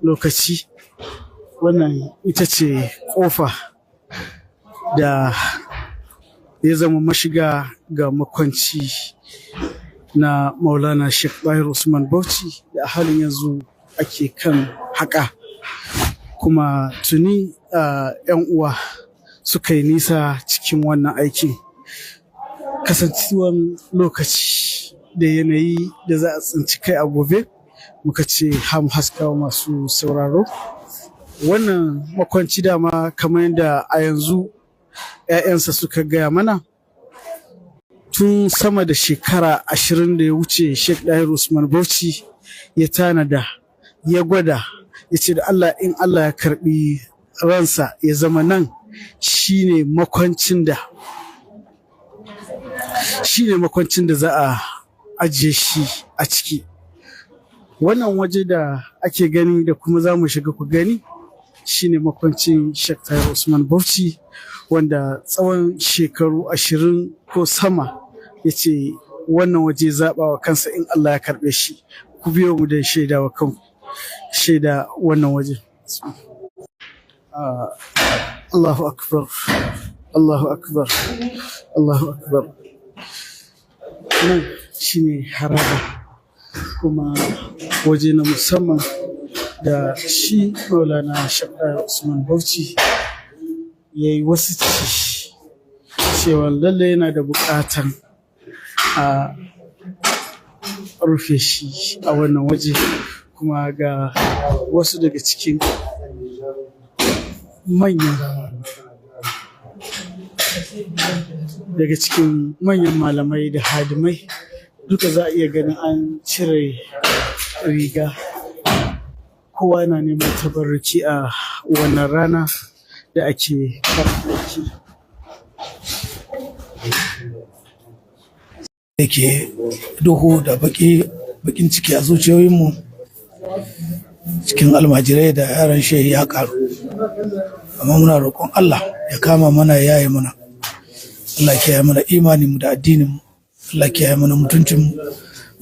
lokaci. Wannan ita ce ƙofa da ya zama mashiga ga makwanci na Maulana Sheikh Ɗahiru Usman Bauchi da a halin yanzu ake kan haƙa. Kuma tuni 'yan uwa suka yi nisa cikin wannan aikin. Kasancewan lokaci da yanayi da za a tsinci kai a gobe, muka ce ham haskawa masu sauraro. Wannan makwanci dama, kamar yadda a yanzu 'ya'yansa suka gaya mana, tun sama da shekara 20 da ya wuce Sheikh Ɗahiru Usman Bauchi ya tanada, ya gwada, ya ce da Allah in Allah ya karɓi ransa ya zama nan shine makwancin da za a ajiye shi a ciki. Wannan waje da ake gani da kuma za mu shiga ku gani shine makwancin Sheikh Ɗahiru Usman Bauchi, wanda tsawon shekaru 20 ko sama ya ce wannan waje zaɓa wa kansa in Allah ya karɓe shi. Ku biyo mu da shaida wa kanku shaida wannan waje. Allahu akbar, Allahu akbar, Allahu akbar. Nan shine haraba kuma waje na musamman da shi Maulana Sheikh Ɗahiru Usman Bauchi ya yi wasu ci cewa lallai yana da buƙatan a rufe shi a wannan waje. Kuma ga wasu daga cikin manyan malamai da hadimai duka za a iya ganin an cire riga, kowa yana neman tabarruki a wannan rana da ake kan aiki. Da ke duhu da bakin ciki a zuciyoyinmu cikin almajirai da yaran shehi ya karu, amma muna roƙon Allah ya kama mana, ya yaye mana. Allah ya kiyaye mana imaninmu da addininmu, Allah ya kiyaye mana mutuncinmu,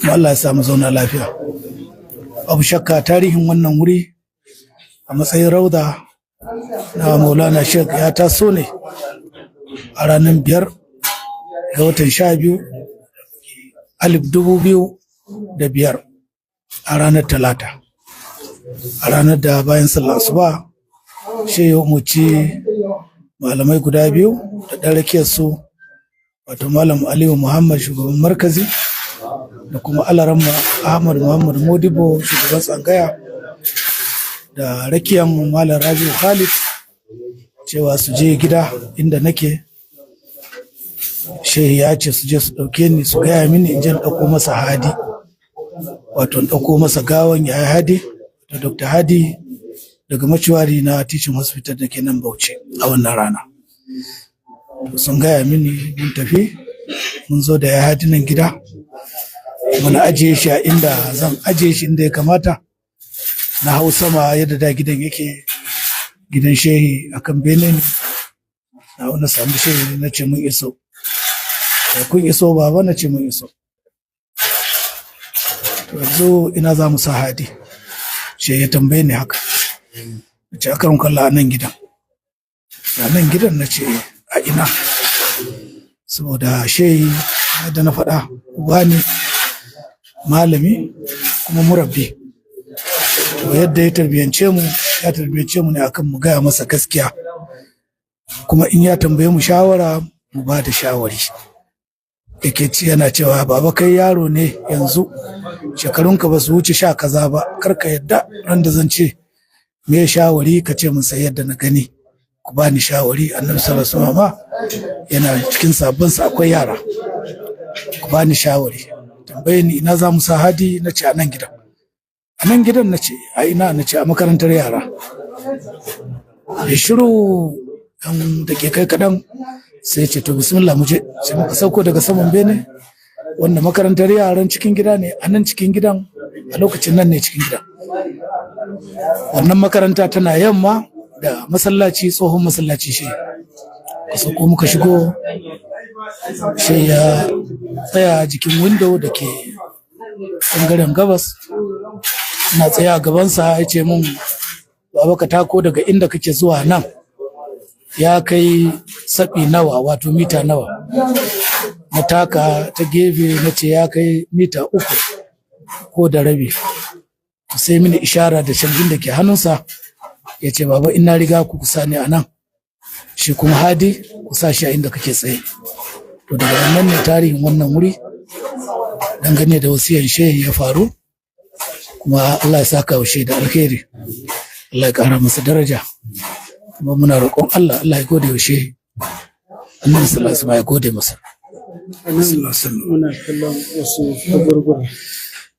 kuma Allah ya sa mu zauna lafiya. Babu shakka tarihin wannan wuri a matsayin rauda na Maulana Sheikh ya taso ne a ranar 5 ga watan 12 2005, a ranar Talata, a ranar da bayan sallar asuba shi ya umarci malamai guda biyu da ɗan rakiyar su, wato Malam Aliyu Muhammad, shugaban markazi, da kuma Alaramma Ahmad Muhammad Modibo, shugaban tsangaya, da rakiyan Malam Rabi'u Khalid, cewa su je gida inda nake. Shehi ya ce su je su ɗauke ni, su gaya mini in je in ɗauko masa Hadi, wato in ɗauko masa gawan ya Hadi da Dr. Hadi daga maciwari na Teaching Hospital da ke nan Bauchi a wannan rana. Sun gaya mini, mun tafi, mun zo da ya Hadi nan gida, muna ajiye shi a inda zan ajiye shi inda ya kamata. Na hau sama yadda da gidan yake, gidan shehi akan bene ne. Na wani samu shehi, na ce mun iso. Kun iso baba? Na ce mun iso. To yanzu ina za mu sa Hadi? Shehi ya tambaye ni haka. Na ce akaram kalla, a nan gidan. A nan gidan? Na ce a ina? Saboda shehi da na faɗa, uba ne, malami, kuma murabbi. To yadda ya tarbiyance mu, ya tarbiyance mu ne akan mu gaya masa gaskiya, kuma in ya tambaye mu shawara mu ba da shawari. Yake ci yana cewa, baba, kai yaro ne yanzu, shekarunka ba su wuce sha kaza ba, kar ka yadda ran da zan ce me shawari ka ce mun sai yadda na gani. Ku ba ni shawari, Annabi sallallahu alaihi wasallam yana cikin sabbin sa akwai yara, ku ba ni shawari. Tambaye ni ina za mu sa Hadi, na ce a nan gidan. A nan gidan? Na ce a ina? Na ce a makarantar yara. Ya shiru ɗan da ke kai kaɗan, sai ce to bismillah mu je. Sai muka sauko daga saman bene, wanda makarantar yaran cikin gida ne a nan cikin gidan, a lokacin nan ne cikin gidan. Wannan makaranta tana yamma da masallaci, tsohon masallaci. Shi ka sauko muka shigo, shi ya tsaya jikin window da ke ɓangaren gabas. Na tsaye a gabansa ya ce mun, "Baba, ka tako daga inda kake zuwa nan ya kai saɓi nawa, wato mita nawa?" Na taka ta gefe, na ce ya kai mita 3 ko da rabi. Sai mini ishara da carbin da ke hannunsa, ya ce, "Baba, in na riga ku kusa ne a nan, shi kuma Hadi ku sa shi a inda kake tsaye." To daga nan ne tarihin wannan wuri dangane da wasiyan shehi ya faru. Kuma Allah ya saka wa da alkhairi, Allah ya kara masa daraja. Kuma muna roƙon Allah, Allah ya gode wa shehi, Annabi sallallahu alaihi wasallam ya gode masa. Muna kallon wasu kaburbura.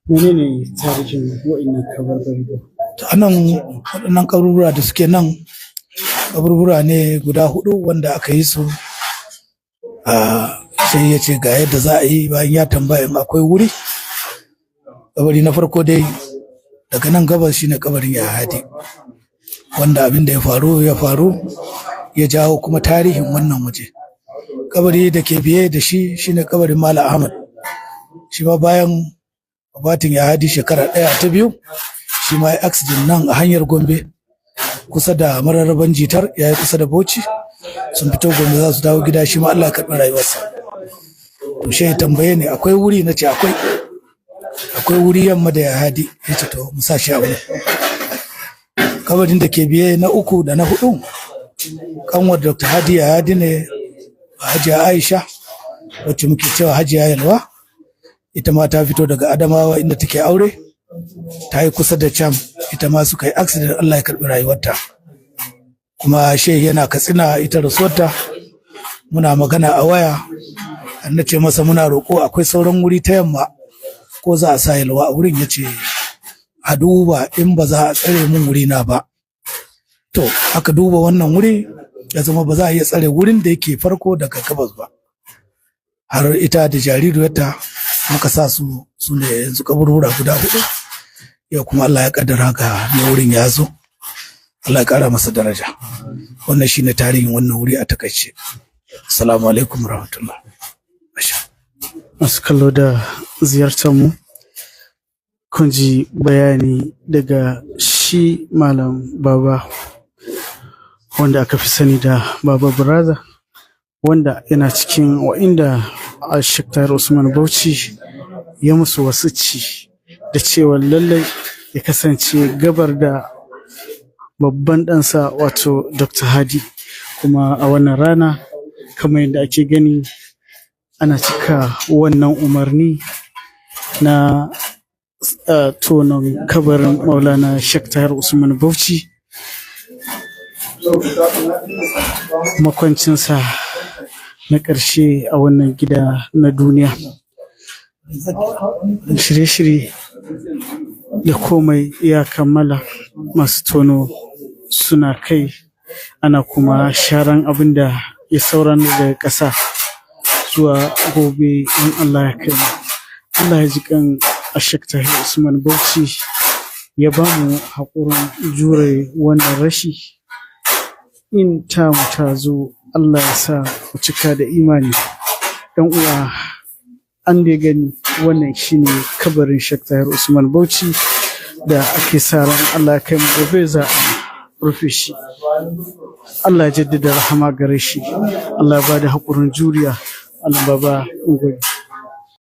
Menene tarihin wa'annan kabarbari? To anan waɗannan kaburbura da suke nan, kaburbura ne guda hudu wanda aka yi su. Sai ya ce ga yadda za a yi, bayan ya tambaya in akwai wuri. Kabari na farko dai daga nan gabas shine kabarin ya Hadi, wanda abin da ya faru ya faru ya jawo kuma tarihin wannan waje. Kabari da ke biye da shi shine kabarin Malam Ahmad. Shi ma bayan wafatin ya Hadi shekara ɗaya ta biyu, shi ma ya accident nan a hanyar Gombe, kusa da mararraban Jitar, ya yi kusa da Bauchi. Sun fito Gombe za su dawo gida, shi ma Allah ya karɓi rayuwarsa. To shi ya tambaye ni akwai wuri, na ce akwai, akwai wuri yamma da ya Hadi. Ya ce to mu sa shi a wurin. Kabarin da ke biye na uku da na hudu, kanwar Dr. Hadi ya Hadi ne, Hajiya Aisha, wacce muke cewa Hajiya Yalwa. Ita ma ta fito daga Adamawa inda take aure, ta yi kusa da can, ita ma suka yi accident, Allah ya karɓi rayuwarta. Kuma shehi yana Katsina ita rasuwarta, muna magana a waya, na ce masa muna roƙo akwai sauran wuri ta yamma, ko za a sa Yalwa a wurin. Ya ce a duba in ba za a tsare mun wuri na ba. To aka duba wannan wuri, ya zama ba za a iya tsare wurin da yake farko daga gabas ba. Har ita da jaririyarta muka sa su, su ne yanzu kaburbura guda hudu. Yau kuma Allah ya kaddara ga mai wurin ya zo, Allah ya kara masa daraja. Wannan shine tarihin wannan wuri a takaice. Assalamu alaikum warahmatullah. Masu kallo da ziyartar mu, kun ji bayani daga shi Malam Baba, wanda aka fi sani da Baba Brother, wanda yana cikin wa'inda a Sheikh Tahir Usman Bauchi ya musu wasici da cewa lallai ya kasance gabar da babban ɗansa, wato Dr. Hadi. Kuma a wannan rana, kamar yadda ake gani, ana cika wannan umarni na tonon kabarin Maulana Sheikh Tahir Usman Bauchi, makwancinsa na ƙarshe a wannan gida na duniya. Shirye-shirye da komai ya kammala, masu tono suna kai, ana kuma sharan abin da ya sauran daga ƙasa zuwa gobe in Allah ya kai mu. Allah ya ji kan Sheikh Tahir Usman Bauchi, ya ba mu haƙurin jure wannan rashi. In tamu ta zo, Allah ya sa mu cika da imani. Ɗan uwa, an dai gani, wannan shine kabarin Sheikh Tahir Usman Bauchi da ake sa ran Allah ya kai mu gobe za a rufe shi. Allah ya jaddada rahama gare shi, Allah ya bada haƙurin juriya. Allah Baba, ungwai.